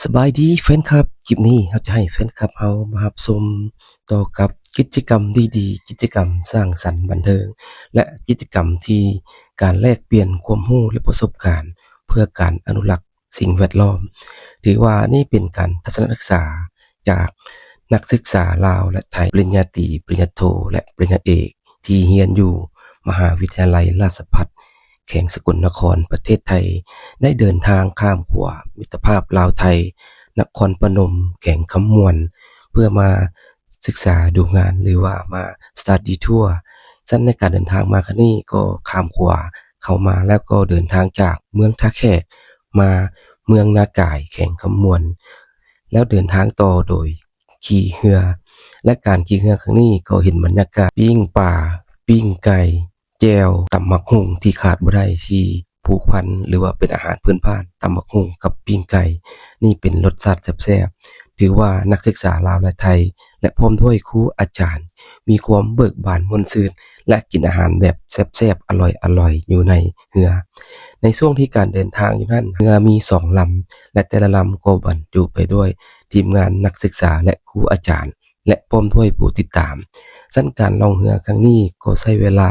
ສະບາຍດີແຟນຄລັບ, ຄລິບນີ້ເຮົາຈະໃຫ້ແຟນຄລັບເຮົາມາຮັບຊົມຕໍ່ກັບກິດຈະກຳດີໆ, ກິດຈະກຳສ້າງສັນບັນເທີງ ແລະ ກິດຈະກຳທີ່ການແລກປ່ຽນຄວາມຮູ້ ແລະ ປະສົບການ ເພື່ອການອະນຸລັກສິ່ງແວດລ້ອມ. ຖືວ່ານີ້ເປັນການທັດສະນະສຶກສາຈາກນັກສຶກສາລາວ ແລະ ໄທ, ປະລິນຍາຕີ, ປະລິນຍາໂທ ແລະ ປະລິນຍາເອກ ທີ່ຮຽນຢູ່ມະຫາວິທະຍາໄລລາຊະພັດ ແຂວງສະກົນນະຄອນ ປະເທດໄທ ໄດ້ເດີນທາງຂ້າມຂົວມິດຕະພາບລາວໄທ ນະຄອນພະນົມ ແຂວງຄຳມ່ວນ ເພື່ອມາສຶກສາດູງານ ຫຼືວ່າມາ study tour. ຊັ້ນໃນການເດີນທາງມາຄັ້ງນີ້ກໍຂ້າມຂົວເຂົ້າມາ ແລ້ວກໍເດີນທາງຈາກເມືອງທ່າແຂກມາເມືອງນາກາຍ ແຂວງຄຳມ່ວນ ແລ້ວເດີນທາງຕໍ່ໂດຍຂີ່ເຮືອ ແລະ ການຂີ່ເຮືອຄັ້ງນີ້ກໍເຫັນບັນຍາກາດປີ້ງປາ, ປີ້ງໄກ່, ແຈ່ວ, ຕຳໝາກຫຸ່ງທີ່ຂາດບໍ່ໄດ້ທີ່ຜູກພັນ ຫຼືວ່າເປັນອາຫານພື້ນບ້ານ, ຕຳໝາກຫຸ່ງກັບປີ້ງໄກ່ ນີ້ເປັນລົດຊາດແຊບໆ. ຖືວ່ານັກສຶກສາລາວ ແລະ ໄທ ແລະ ພ້ອມດ້ວຍຄູອາຈານ ມີຄວາມເບີກບານມ່ວນຊື່ນ ແລະ ກິນອາຫານແບບແຊບໆ ອະລ່ອຍໆ ຢູ່ໃນເຮືອ. ໃນຊ່ວງທີ່ການເດີນທາງຢູ່ນັ້ນ ເຮືອມີສອງລຳ ແລະ ແຕ່ລະລຳກໍບັນຈຸໄປດ້ວຍທີມງານນັກສຶກສາ ແລະ ຄູອາຈານ ແລະ ພ້ອມດ້ວຍຜູ້ຕິດຕາມ. ຊັ້ນການລ່ອງເຮືອຄັ້ງນີ້ກໍໃຊ້ເວລາ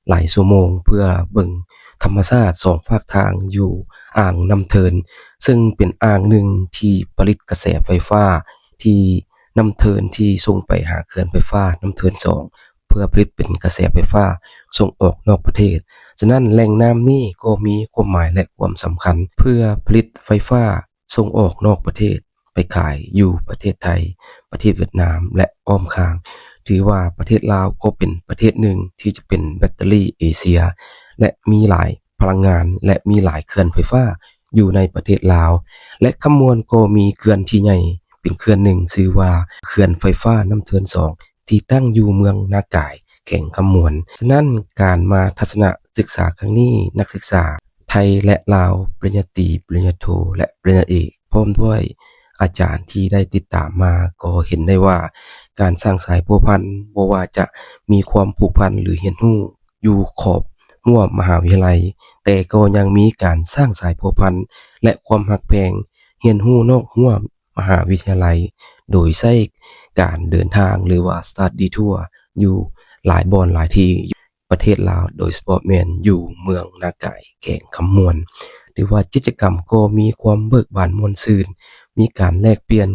ຫຼາຍຊົ່ວໂມງ ເພື່ອເບິ່ງທຳມະຊາດສອງຟາກທາງຢູ່ອ່າງນ້ຳເທີນ ເຊິ່ງເປັນອ່າງໜຶ່ງທີ່ຜະລິດກະແສໄຟຟ້າທີ່ນ້ຳເທີນ ທີ່ສົ່ງໄປຫາເຂື່ອນໄຟຟ້ານ້ຳເທີນສອງ ເພື່ອຜະລິດເປັນກະແສໄຟຟ້າສົ່ງອອກນອກປະເທດ. ສະນັ້ນແຫຼ່ງນ້ຳນີ້ກໍມີຄວາມໝາຍ ແລະ ຄວາມສຳຄັນ ເພື່ອຜະລິດໄຟຟ້າ ສົ່ງອອກນອກປະເທດໄປຂາຍຢູ່ປະເທດໄທ, ປະເທດຫວຽດນາມ ແລະ ອ້ອມຂ້າງ. ຖືວ່າປະເທດລາວກໍເປັນປະເທດໜຶ່ງທີ່ຈະເປັນແບັດເຕີຣີເອເຊຍ ແລະ ມີຫຼາຍພະລັງງານ ແລະ ມີຫຼາຍເຂື່ອນໄຟຟ້າຢູ່ໃນປະເທດລາວ ແລະ ຄຳມ່ວນກໍມີເຂື່ອນທີ່ໃຫຍ່ເປັນເຂື່ອນໜຶ່ງ ຊື່ວ່າເຂື່ອນໄຟຟ້ານ້ຳເທີນສອງ ທີ່ຕັ້ງຢູ່ເມືອງນາກາຍ ແຂວງຄຳມ່ວນ. ສະນັ້ນ ການມາທັດສະນະສຶກສາຄັ້ງນີ້ ນັກສຶກສາໄທ ແລະ ລາວ, ປະລິນຍາຕີ, ປະລິນຍາໂທ ແລະ ປະລິນຍາເອກ ພ້ອມດ້ວຍອາຈານທີ່ໄດ້ຕິດຕາມມາ ກໍເຫັນໄດ້ວ່າ ການສ້າງສາຍພົວພັນ ບໍ່ວ່າຈະມີຄວາມຜູກພັນ ຫຼື ຮຽນຮູ້ຢູ່ຂອບຮົ້ວມະຫາວິທະຍາໄລ, ແຕ່ກໍຍັງມີການສ້າງສາຍພົວພັນ ແລະ ຄວາມຮັກແພງ ຮຽນຮູ້ນອກຮົ້ວມະຫາວິທະຍາໄລ ໂດຍໃຊ້ການເດີນທາງ ຫຼືວ່າ study tour ຢູ່ຫຼາຍບ່ອນຫຼາຍທີ່ ປະເທດລາວ ໂດຍສະເພາະແມ່ນຢູ່ເມືອງນາກາຍ ແຂວງຄຳມ່ວນ. ຖືວ່າກິດຈະກຳກໍມີຄວາມເບີກບານມ່ວນຊື່ນ, ມີການແລກປ່ຽນ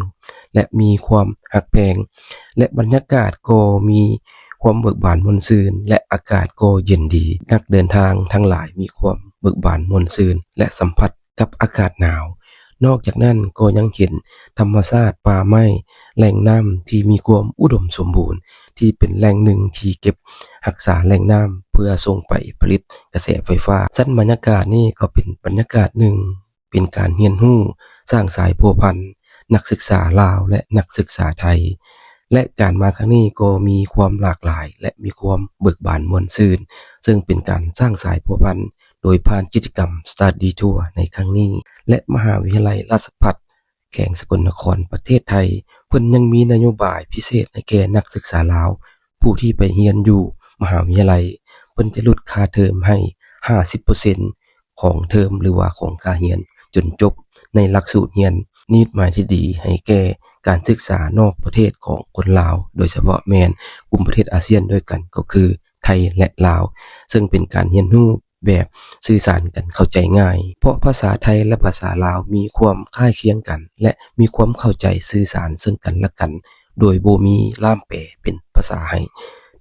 ແລະ ມີຄວາມຮັກແພງ ແລະ ບັນຍາກາດກໍມີຄວາມເບີກບານມ່ວນຊື່ນ ແລະ ອາກາດກໍເຢັນດີ. ນັກເດີນທາງທັງຫຼາຍມີຄວາມເບີກບານມ່ວນຊື່ນ ແລະ ສຳຜັດ ກັບອາກາດໜາວ. ນອກຈາກນັ້ນກໍຍັງເຫັນທຳມະຊາດ, ປ່າໄມ້, ແຫຼ່ງນ້ຳທີ່ມີຄວາມອຸດົມສົມບູນ ທີ່ເປັນແຫຼ່ງໜຶ່ງທີ່ເກັບຮັກສາແຫຼ່ງນ້ຳເພື່ອສົ່ງໄປຜະລິດກະແສໄຟຟ້າ. ຊັ້ນບັນຍາກາດນີ້ກໍເປັນບັນຍາກາດໜຶ່ງ ເປັນການຮຽນຮູ້, ສ້າງສາຍພົວພັນ ນັກສຶກສາລາວ ແລະ ນັກສຶກສາໄທ ແລະ ການມາຄັ້ງນີ້ກໍມີຄວາມຫຼາກຫຼາຍ ແລະ ມີຄວາມເບີກບານມ່ວນຊື່ນ, ເຊິ່ງເປັນການສ້າງສາຍພົວພັນ ໂດຍຜ່ານກິດຈະກຳ Study Tour ໃນຄັ້ງນີ້ ແລະ ມະຫາວິທະຍາໄລລາຊະພັດແຂວງສະກົນນະຄອນ ປະເທດໄທ ເພິ່ນຍັງມີນະໂຍບາຍພິເສດໃຫ້ແກ່ນັກສຶກສາລາວ ຜູ້ທີ່ໄປຮຽນຢູ່ມະຫາວິທະຍາໄລ ເພິ່ນຈະຫຼຸດຄ່າເທີມໃຫ້ຫ້າສິບເປີເຊັນຂອງເທີມ ຫຼືວ່າຂອງຄ່າຮຽນຈົນຈົບໃນຫຼັກສູດຮຽນ. ນິມິດໝາຍທີ່ດີໃຫ້ແກ່ການສຶກສານອກປະເທດຂອງຄົນລາວ, ໂດຍສະເພາະແມ່ນກຸ່ມປະເທດອາຊຽນດ້ວຍກັນ ກໍຄືໄທ ແລະ ລາວ, ເຊິ່ງເປັນການຮຽນຮູ້ ແບບສື່ສານກັນເຂົ້າໃຈງ່າຍ ເພາະພາສາໄທ ແລະ ພາສາລາວມີຄວາມຄ້າຍຄຽງກັນ ແລະ ມີຄວາມເຂົ້າໃຈສື່ສານເຊິ່ງກັນແລະກັນ ໂດຍບໍ່ມີລ່າມແປເປັນພາສາໃຫ້.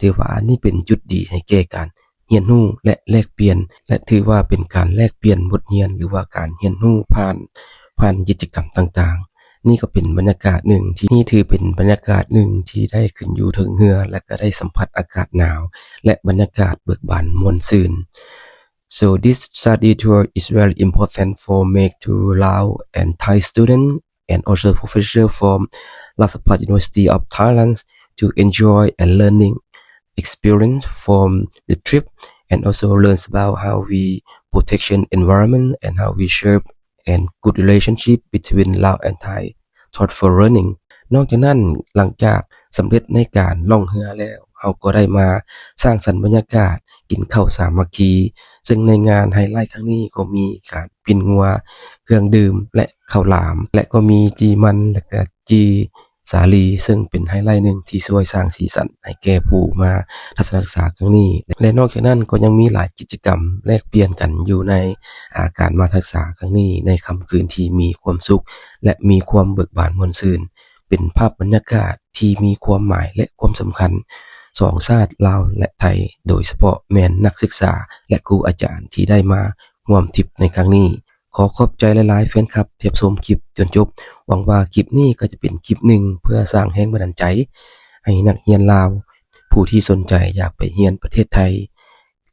ຖືວ່າອັນນີ້ເປັນຈຸດດີໃຫ້ແກ່ການຮຽນຮູ້ ແລະ ແລກປ່ຽນ ແລະ ຖືວ່າເປັນການແລກປ່ຽນບົດຮຽນ ຫຼືວ່າການຮຽນຮູ້ຜ່ານ, ຜ່ານກິດຈະກຳຕ່າງໆ. ນີ້ກໍເປັນບັນຍາກາດໜຶ່ງທີ່, ນີ້ຖືເປັນບັນຍາກາດໜຶ່ງທີ່ໄດ້ຂຶ້ນຢູ່ເທິງເຮືອ ແລະ ກໍໄດ້ສຳຜັດອາກາດໜາວ ແລະ ບັນຍາກາດເບີກບານມ່ວນຊື່ນ. So this study tour is very important for me to Lao and Thai student and also professor from Rajabhat University of Thailand to enjoy and learning experience from the trip and also learns about how we protection environment and how we share and good relationship between Lao and Thai. Thoughtful learning. ນອກຈາກນັ້ນ, ຫຼັງຈາກສຳເລັດໃນການລ່ອງເຮືອແລ້ວ, ເຮົາກໍໄດ້ມາສ້າງສັນບັນຍາກາດກິນເຂົ້າສາມັກຄີ, ເຊິ່ງໃນງານໄຮໄລຄັ້ງນີ້ກໍມີການປີ້ງງົວ, ເຄື່ອງດື່ມ ແລະ ເຂົ້າຫຼາມ ແລະ ກໍມີຈີ່ມັນ ແລະ ກະຈີ່ສາລີ ເຊິ່ງເປັນໄຮໄລໜຶ່ງທີ່ຊ່ວຍສ້າງສີສັນໃຫ້ແກ່ຜູ້ມາທັດສະນະສຶກສາຄັ້ງນີ້ ແລະ ນອກຈາກນັ້ນກໍຍັງມີຫຼາຍກິດຈະກຳແລກປ່ຽນກັນຢູ່ໃນ ອາ ການມາທັດສະນະສຶກສາຄັ້ງນີ້ ໃນຄ່ຳຄືນທີ່ມີຄວາມສຸກ ແລະ ມີຄວາມເບີກບານມ່ວນຊື່ນ. ເປັນພາບບັນຍາກາດທີ່ມີຄວາມໝາຍ ແລະ ຄວາມສຳຄັນ ສອງຊາດລາວ ແລະ ໄທ ໂດຍສະເພາະແມ່ນນັກສຶກສາ ແລະ ຄູອາຈານທີ່ໄດ້ມາຮ່ວມທຣິບໃນຄັ້ງນີ້. ຂໍຂອບໃຈຫຼາຍໆແຟນຄລັບທີ່ຮັບຊົມຄລິບຈົນຈົບ. ຫວັງວ່າຄລິບນີ້ກໍຈະເປັນຄລິບໜຶ່ງເພື່ອສ້າງແຮງບັນດານໃຈໃຫ້ນັກຮຽນລາວ ຜູ້ທີ່ສົນໃຈຢາກໄປຮຽນປະເທດໄທ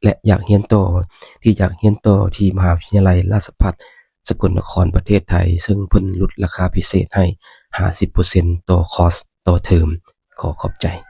ແລະ ຢາກຮຽນຕໍ່ ທີ່ຢາກຮຽນຕໍ່ທີ່ມະຫາວິທະຍາໄລລາຊະພັດສະກົນນະຄອນປະເທດໄທ ເຊິ່ງເພິ່ນຫຼຸດລາຄາພິເສດໃຫ້ຫ້າສິບເປີເຊັນຕໍ່ຄອສຕໍ່ເທີມ. ຂໍຂອບໃຈ.